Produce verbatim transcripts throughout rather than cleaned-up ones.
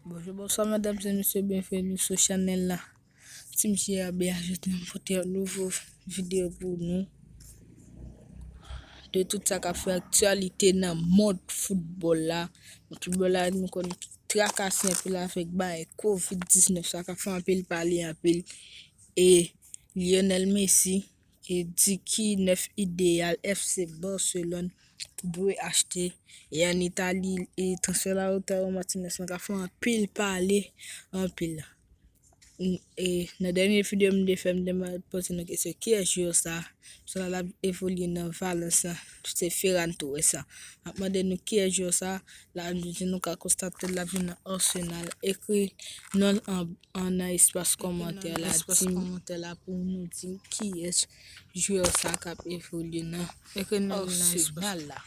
Bonjou, bonswa, medam e mesye, byenveni sou chanèl la. Team J R B a jodi a pote yon nouvo videyo pou nou de tout sa k ap fè aktyalite nan mond foutbòl la. Mond foutbòl la, nou konn ki trakase anpil avèk bagay kovid diznèf sa k ap fè anpil pale, anpil. E Lionel Messi e di ki nèf ideyal F C Barcelone dwe achte. E ann Itali, e transfè Lautaro Martinez lan ka fè anpil pale, anpil. E nan dènye videyo m te fè, m te poze nou kesyon, kiyès jwè sa? Jwè sa l ap evolye nan Valence lan, se Ferran Torres sa. M ap mande nou kiyès jwè sa, la nou di nou ka konstate l ap jwe nan Arsenal. Ekri non l an, an nan espas kòmantè la, di m kòmantè la pou nou di m kiyès jwè sa k ap evolye nan Arsenal la.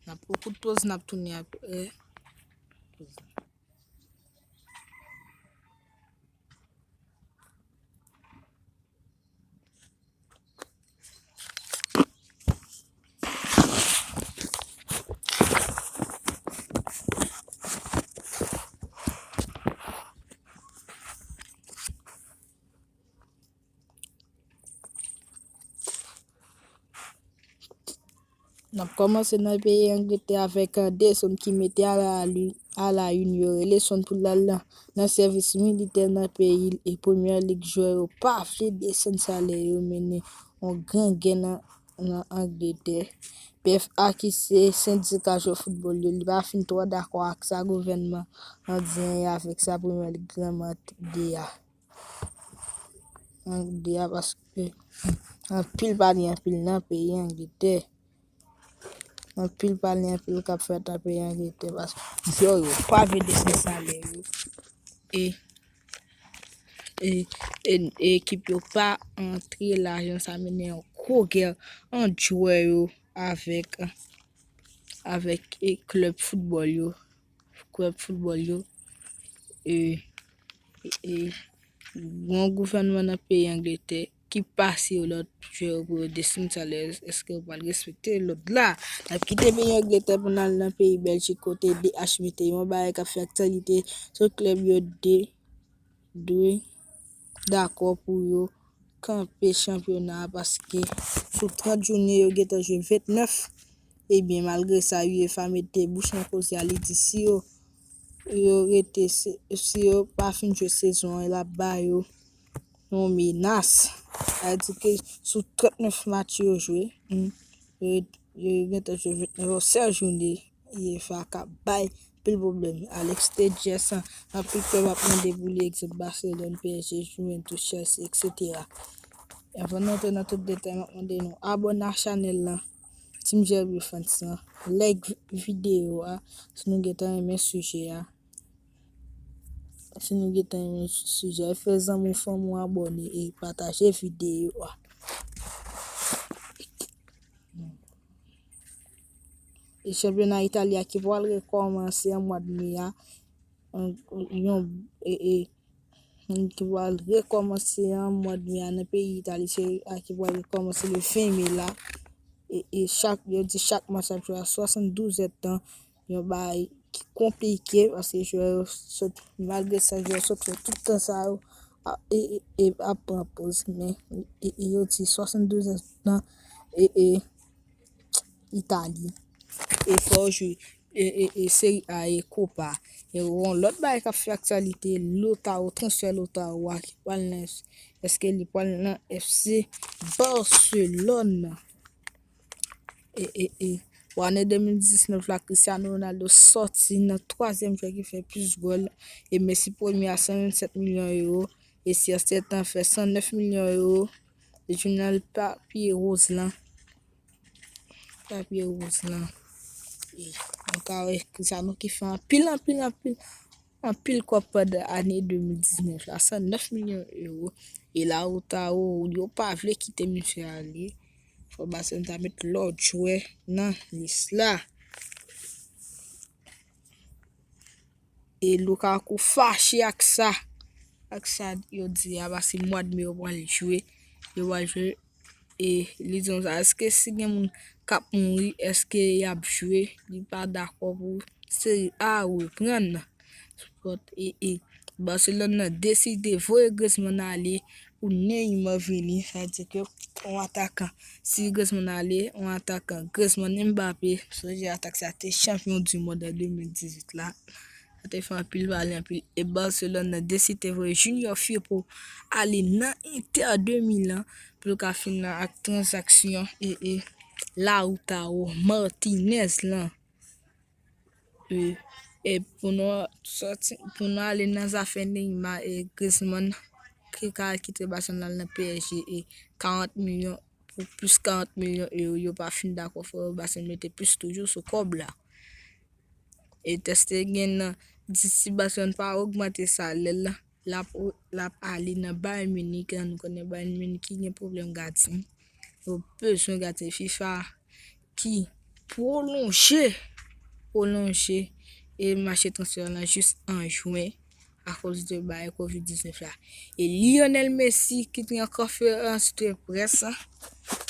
N ap pran kout poz, n ap tounen apre. N ap kòmanse nan peyi Angletè avèk, eh, Deson ki mete a la, a la youn yo rele Son pou l al nan, nan sèvis militè nan peyi l. E Premyè Lig jwè yo pa vle desann salè yo, mennen yon gran gè nan, nan Angletè. P F A ki se sendika jwè foutbòl yo, li pa fin twò dakò ak sa gouvènman an di an e avèk sa Premyè Lig lan mande a. Angletè a, paske anpil pale anpil nan peyi Angletè. Anpil pale anpil k ap fèt nan peyi Angletè, paske jwè yo pa vle desann salè yo. E, e, e, e ekip yo pa antre lajan, sa mennen yon gwo gè ant jwè yo avèk, avèk, e, klèb foutbòl yo. Klèb foutbòl yo. E, e, e, gen yon gouvènman nan peyi Angletè ki pase yon lòd jwè yo pou yo desann salè yo. Èske yo pral respekte lòd la? N ap kite peyi Angletè pou n al nan peyi Bèljik, kote D H mete yon bagay k ap fè aktyalite. Tout klèb yo de, dwe dakò pou yo kanpe chanpyona a, paske sou trant jounen yo gentan jwe ventnèf. Ebyen, malgre sa, UEFA mete bouch nan koze a, li di si yo, yo rete, si, si yo pa fin jwe sezon an, l ap ba yo yon menas. Sa vle di ke sou trannèf match yo jwe, hmm, yo, yo gentan jwe ventnèf, sèz jounen, UEFA ka bay anpil pwoblèm. Alex Telles, anpil klèb ap mande pou li, egzanp, Barcelone, P S G, Juventus, Chelsea, et cetera. Anvan nou antre nan tout detay, m ap mande nou abòne a chanèl lan, Team J R B Fans lan, like videyo a, si nou gentan renmen sijè a. Si nou gentan renmen sijè a, fè zanmi w, fanmi w abòne e pataje videyo a. E chanpyona Itali a ki pral rekòmanse an mwa de me a, yon, e, e, ki pral rekòmanse an mwa de me a nan peyi Itali, Serie A ki pral rekòmanse le ven me la. E, e chak, yo di chak match ap jwe a swasanndouz èdtan, yon bagay ki konplike, paske jwè yo sot, malgre sa, jwè yo sot fè tout tan sa yo, a, e, e, e ap pran poz, men, e, e, yo di swasanndouz èdtan, e, e, Itali. E fò w jwe, e, e, e Serie A e Copa. E yon lòt bagay k ap fè aktyalite, Lautaro, transfè Lautaro a ki pral nan, èske li pral nan F C Barcelone? E, e, e. Pou ane de mil diznèf la, Cristiano Ronaldo sòti nan twazyèm jwè ki fè plis gòl. E Messi premye a san vennsèt milyon ewo. E C R sèt an fè san nèf milyon ewo. E jounal papye woz lan. Papye woz lan. E nou ka wè Cristiano ki fè anpil, anpil, anpil, anpil kòb pandan ane de mil diznèf la, san nèf milyon ewo. E Lautaro, yo pa vle kite misye ale. Fò Barcelone ta met lòt jwè nan lis la. E Lukaku fache ak sa, ak sa yo di a, paske mwa de me yo pral jwe, yo pral jwe. E li di konsa, èske si gen moun k ap mouri, èske y ap jwe? Li pa dakò pou Serie A reprann. Sport, e, e Barcelone nan deside voye Griezmann ale pou Neymar vini. Sa vle di ke yon atakan, si Griezmann ale, yon atakan, Griezmann, Mbappé, sonje atak sa te chanpyon di mond an de mil dizuit la. Sa te fè anpil pale, anpil. E Barcelone nan deside voye Junior Firpo ale nan Inter de Milan pou l ka fini ak tranzaksyon e, e Lautaro Martinez lan. E, e pou nou sòti, pou nou ale nan zafè Neymar e Griezmann ki ka kite Barcelone al nan P S G e karant milyon, pou plis karant milyon euro, yo pa fin dakò, fò Barcelone mete plis toujou sou kòb la. E tèste gen nan di si Barcelone pa ogmante salè l, l ap, l ap ale nan Bayern Munich. Nou konnen Bayern Munich ki gen pwoblèm gadyen. Yo bezwen gadyen. FIFA ki pwolonje, pwolonje e mache transfè lan jis an jen akoz de bagay kovid diznèf la. E Lionel Messi ki te an konferans de près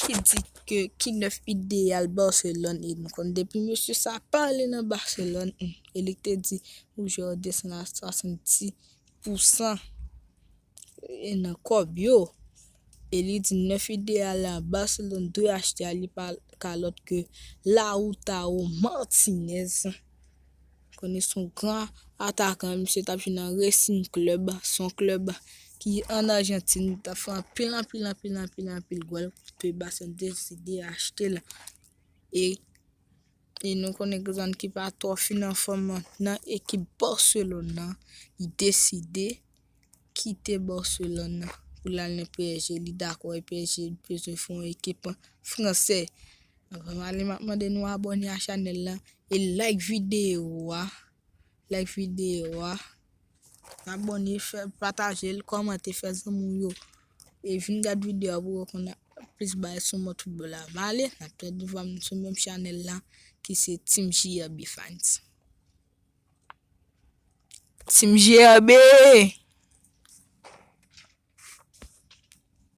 ki di ke ki nèf ideyal Barcelone, e nou konn depi mesye sa pale nan Barcelone, hmm, e li te di pou jwè yo desann a swasanndis pousan e nan kòb yo. E li di nèf ideyal la Barcelone dwe achte a, li pa ka lòt ke Lautaro Martinez. Konnen se yon gran atakan, misye t ap jwe nan Racing Club, se yon klèb ki ann Ajantin, t ap fè anpil, anpil, anpil, anpil, anpil gòl, ke Barcelone deside achte l. E, e nou konnen Griezmann ki pa twò fin anfòm nan ekip Barcelone nan, li deside kite Barcelone nan pou l al nan P S G. Li dakò e P S G bezwen fè yon ekip fransè. Anvan m ale, m ap mande nou abòne a chanèl la e like videyo a. Like videyo a. Abòne, fè, pataje l, kòmante, fè zanmi w yo e vin gad videyo a pou w konn plis bagay sou mond foutbòl la. M ale, n ap pèdi vwa m sou menm chanèl la ki se Team J R B Fans. Team J R B!